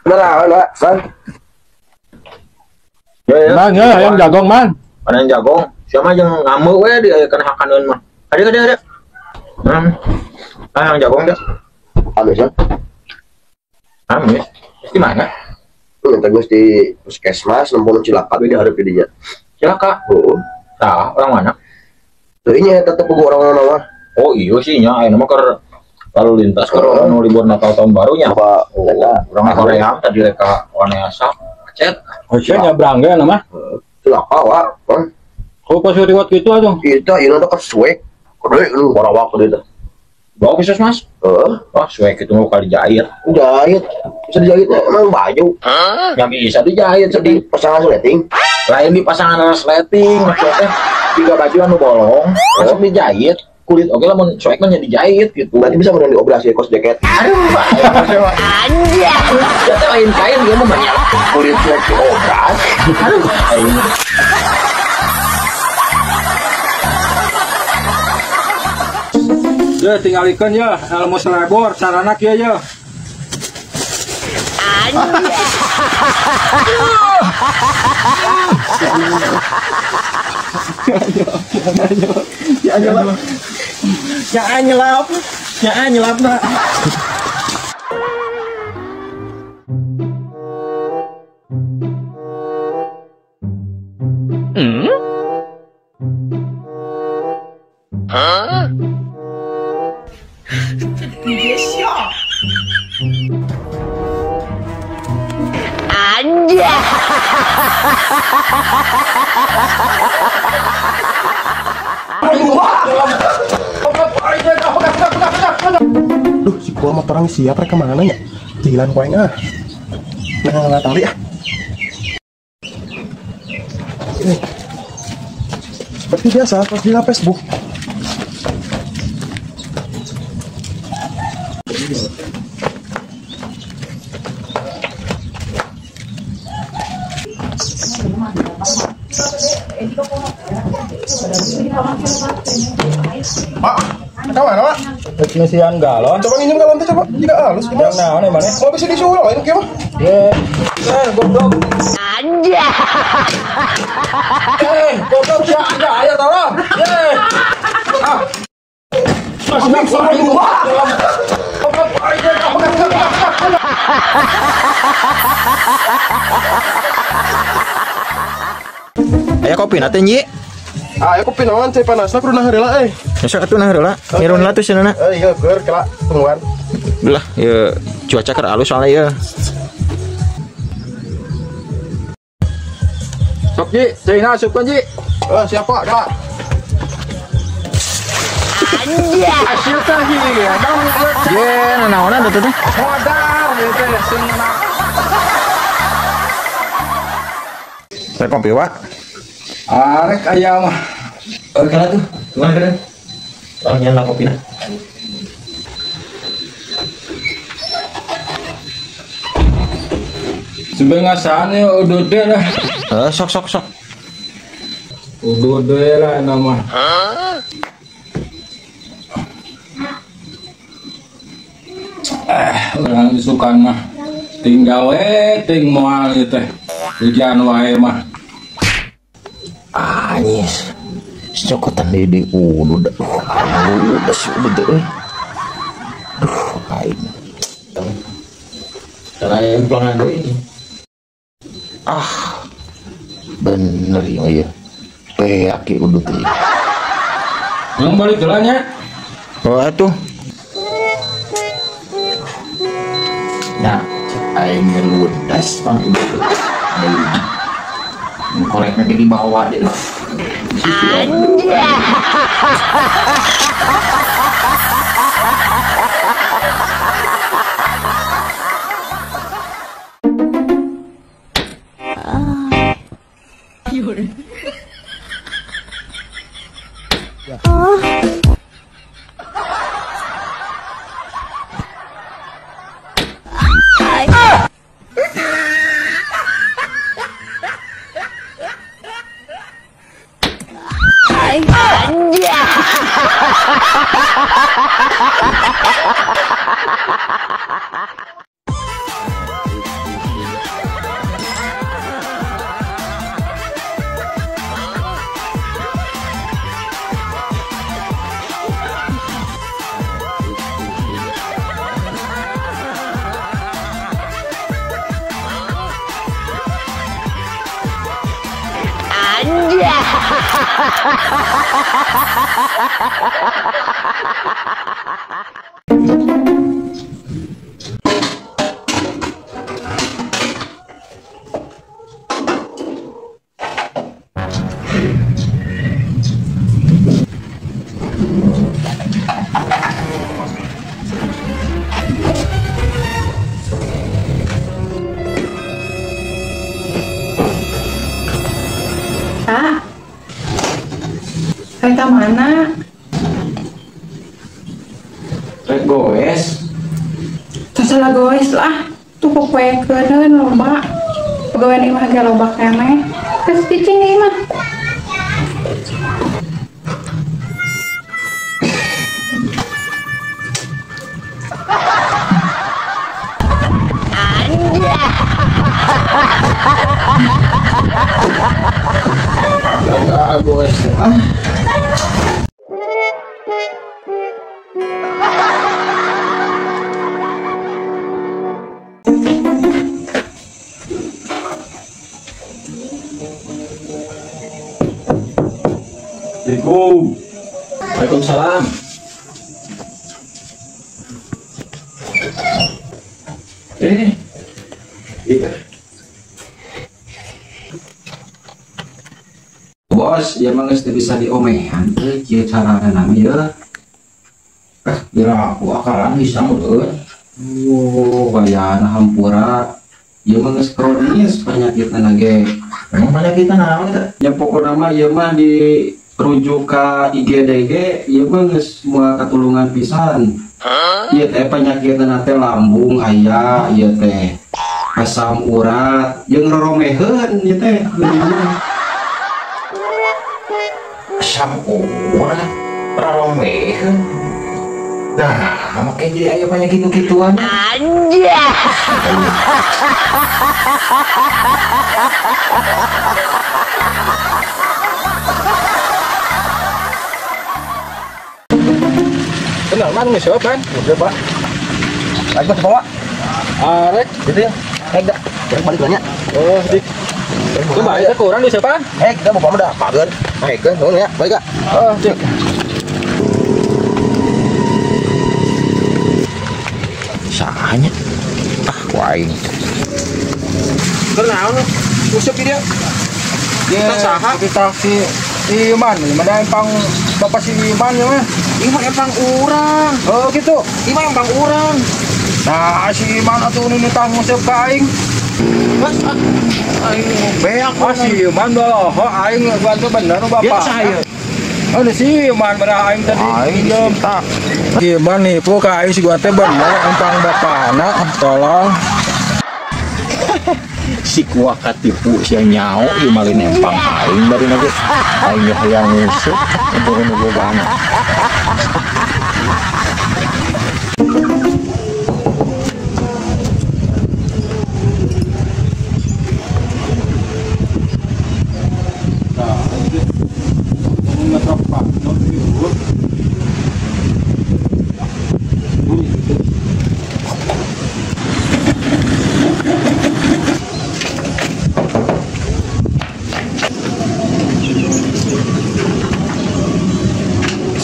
Bener, Bang. Ya, Man, ya, hayang jagong, Man. Ada yang jagong. Siapa yang ngamuk we di aya kana hakaneun mah. Ada ada ada. Ah, yang jagong dah. Habis ya. Amis. Di mana? Minta geus di puskesmas nempon Cilaka di hareup di dinya. Cilaka. Heeh. Tah, orang mana? Teu nya eta teh pugu orang mana mah. Oh, iya sih nya aya mah keur lalu lintas keur orang nu libur Natal tahun barunya. Apa? Oh, orang Korea tadi reka Waneasa macet. Oh, sia nyabrang ge mah. Cilaka wa, Bang. Oh, pas liwat gitu atuh. Kita ieu teh suek. Gede nu warawak gede teh. Bawa puskesmas? Heeh. Wah, suek itu mau kali jahit. Jahit. Bisa dijahit emang baju. Yang bisa dijahit di pasangan sleting. Lain di pasangan resleting maksudnya tiga baju anu bolong, langsung dijahit. Kulit oke lah mun soek mah dijahit gitu. Berarti bisa kemudian dioperasi kos jaket. Aduh, anjir. Jatuh lain kain dia mah banyak. Kulit soek dioperasi. Aduh, aing. Ya tinggalikeun ya ilmu selebor sarana kieu ya. Ya nyelap, ya nyelap nak. Hah? Duh, si gua motor orang siap rek kemana nya? Jalan ku aing ah. Nah, tali ah. Ini. Seperti biasa, pas di Facebook. Pak, mana Pak? Ngisian galon. Coba nginjem galon teh coba. Jika halus gimana? Yang naon mana? Mau bisa disuruh lain kieu mah. Ye. Goblok. Anjay. Goblok sia ada aya tolong. Ye. Ah. Aya kopi na teh Nyi. Ah, kopi naon cai panasna kudu nah heula euy. Besok atuh nah heula. Mirun lah tuh cenah. Iya keur kela tungguan. Belah, ieu cuaca keur alus soalnya ieu. Sok Ji, caina asupkeun Ji. Siap Pak, Kak. Anjir. Teh ieu. Ye, nanaonan atuh teh? Modar ieu teh sing Saya kopi, Wak. Arek aya mah. Oh, kena tuh. Gimana kena? Oh, nyala kopi nah. Sebengasaan ya udah deh lah. Sok sok sok. Udah deh lah nama. Orang suka mah tinggal we ting moal ieu teh. Hujan wae mah. Anyis. Cokotan di udah udah udah deh. Duh, aing. Cara yang pelangan deui ini. Ah. Bener ya ieu. Peak ieu udut ieu. Yang balik heula nya. Oh atuh. Nah, aing ngeludas pang udut. Koreknya di bawah deh. Anjay. Anjay. Rek mana? Rek goes. Terserah goes lah. Tuh popoekeun loba. Pagawean imah ge loba keneh. Geus cicing ieu mah. Anjay. Goes. Ah. Assalamualaikum. Waalaikumsalam. Iya. Bos, ya mah geus teu bisa diomehan teh kieu carana nami ye. Kira aku akalan bisa meureun. Oh, bayana hampura. Ieu mah geus kronis penyakitna ge. Emang penyakitna naon eta? Ya pokona mah ieu mah di rujuk ka IGDG ieu mah geus moal katulungan pisan. Ieu teh penyakitna teh lambung aya ieu teh asam urat jeung roromeheun ieu teh. Asam urat roromeheun. Nah, make jadi aya penyakit nu kituan. Anjay. Kenal man geus kan? Udah, Pak. Ayo ke bawah. Arek, gitu ya. Dah. Rek balik nanya. Oh, dik. Kumaha eta kurang di siapa? Kita bapak mah dah pageun. Naikeun nuhun ya. Balik ka. Oh, cek. Sahanya. Ah, ku aing. Kenaon useup di dia? Kita saha? Kita si Iman, mana empang bapak si Iman ya mah? Iman empang urang. Oh gitu. Iman empang urang. Nah, si Iman atuh nu nitah nguseup ka aing. Mas, aing beak. Ah, si Iman doloho aing bantu bener bapak. Dia saha ieu? Oh, si Iman bener aing tadi. Aing cinta. Iman nipu ka aing si gua teh bener empang bapana, tolong. Si kuah katipu si nyao ieu malin empang aing bari lagi aing hayang nguseup nu bogana.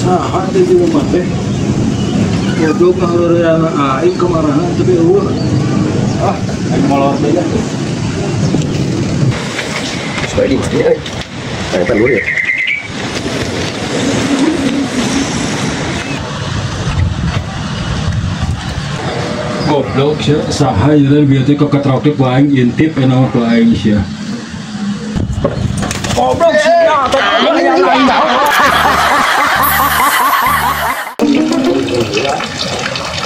Saha teh di rumah teh. Goblok ngaheureuyan aing kemarahan tapi eueuh. Ah, aing molor deui lah. Supaya di mana euy? Ada dulu ya. Goblok sia saha ieu teh bieu teh keketrokip ku aing intip enak ku aing sia. Goblok sia aing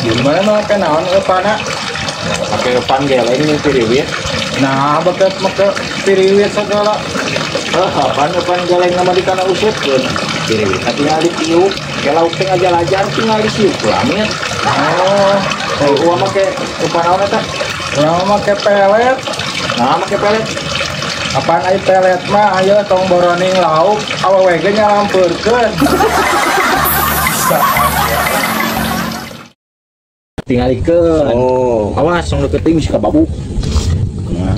Gimana mah kenaon eupana? Pake eupan geleng jeung piriwit. Nah, beket make piriwit segala. Heuh, apaan eupan geleng mah di kana usupkeun. Piriwit tinggal ditiup, ke lauk teh ngajalajar tinggal disiup lamit. Oh, eueuh make eupan naon eta? Urang make pelet. Nah, make pelet. Apaan ai pelet mah ayo tong boroning lauk awewe ge nyalampeurkeun. Tingalikeun. Oh. Awas tong deukeut teuing bisi kababuk.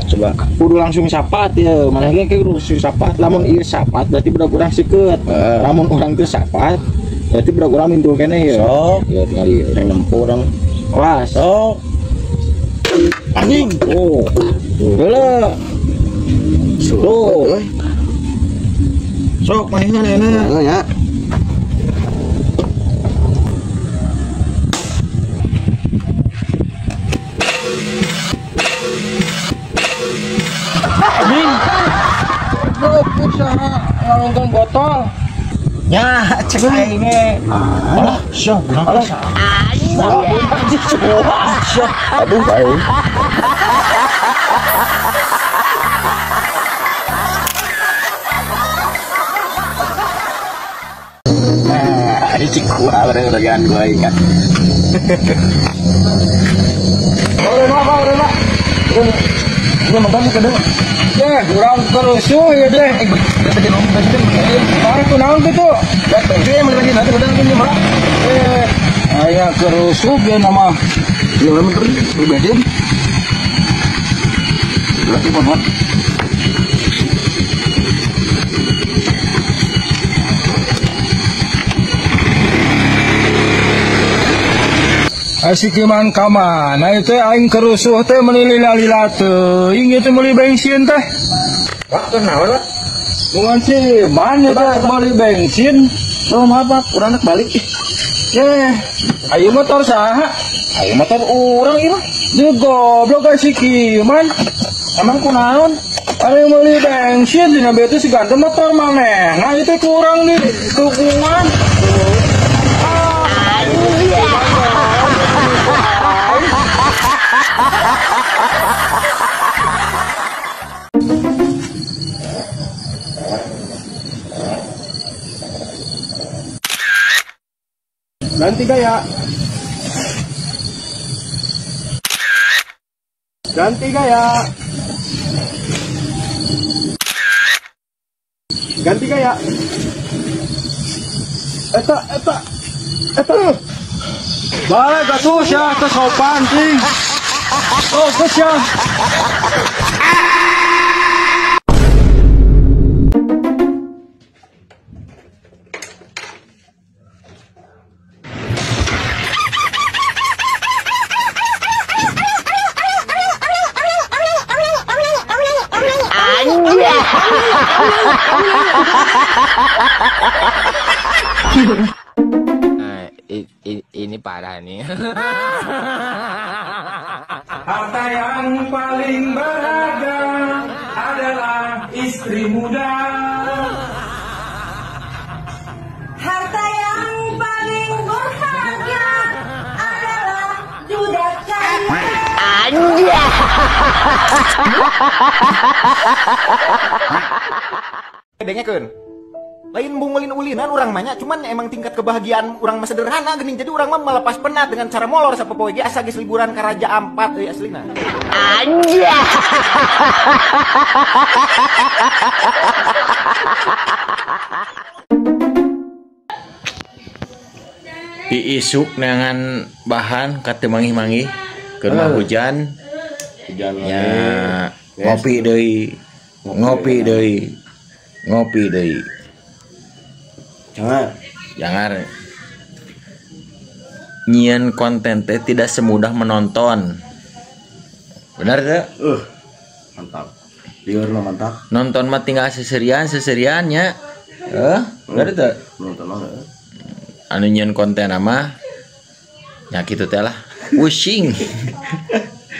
Coba kudu langsung sapat ya, maneh ge kudu langsung sapat. Lamun ieu sapat berarti budak urang sikeut. Lamun urang teu sapat berarti budak urang mintul keneh ya. Sok. Ya tinggal ieu reng nempo urang. Awas. Sok. Anjing. Oh. Heula. Tuh. Sok manehna enak. Heeh nya. Anjing. Goblok saha ngalongkong botol. Nya cek aing ge. Alah, sia budak. Alah. Aduh, aing. Ini si kuah bareng gua ingat. Ini makan kedua. Ya, kurang kerusuh ya deh. Tarik kunaon gitu. Aya kerusuh dia nama. Bensin. Berarti pohon. Asik iman kamana itu aing kerusuh teh meuli lila-lila teuing ieu teh meuli bensin teh. Wah, naon lah? Bukan sih, mana teh meuli bensin. Oh, maaf, maaf, urang nak balik. Eh, ayo motor saha? Ayo motor urang ieu mah. Dia goblok asik iman. Emang kunaon? Aing meuli bensin dina beuteung si ganteng motor maneh. Nah, itu kurang di dukungan. Ganti gaya. Ganti gaya. Ganti gaya. Eta, eta, eta. Balik atuh sia teu sopan ting. Oh, geus sia. Nah, ini parah nih. Harta yang paling berharga adalah istri muda. Harta yang paling berharga adalah duda kaya. Anjay. Dengekeun. Lain bungulin ulinan urang mah nya, cuman emang tingkat kebahagiaan urang mah sederhana geuning, jadi urang mah melepas penat dengan cara molor sapopoe ge asa geus liburan ka Raja Ampat euy aslina. Anjay. Diisuk dengan bahan ka teu manggih-manggih keur mah hujan. Hujan ya, ngopi deui. Ngopi deui. Ngopi deui. Jangan. Jangan. Nyieun konten teh tidak semudah menonton. Benar teh? Mantap. Lieur mah mantap. Nonton mah tinggal seserian-seserian nya. Benar teh? Nonton mah Anu nyieun konten mah nya kitu teh lah. Pusing.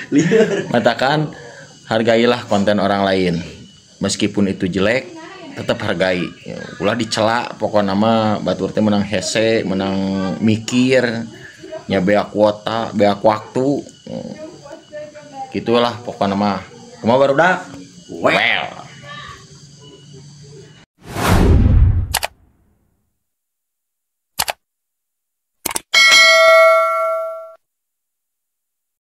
Lieur. Matakan hargailah konten orang lain. Meskipun itu jelek, tetap hargai. Ulah dicela pokokna mah batur teh menang hese, menang mikir, nya beak kuota, beak waktu. Gitulah pokokna mah. Kumaha barudak? Well.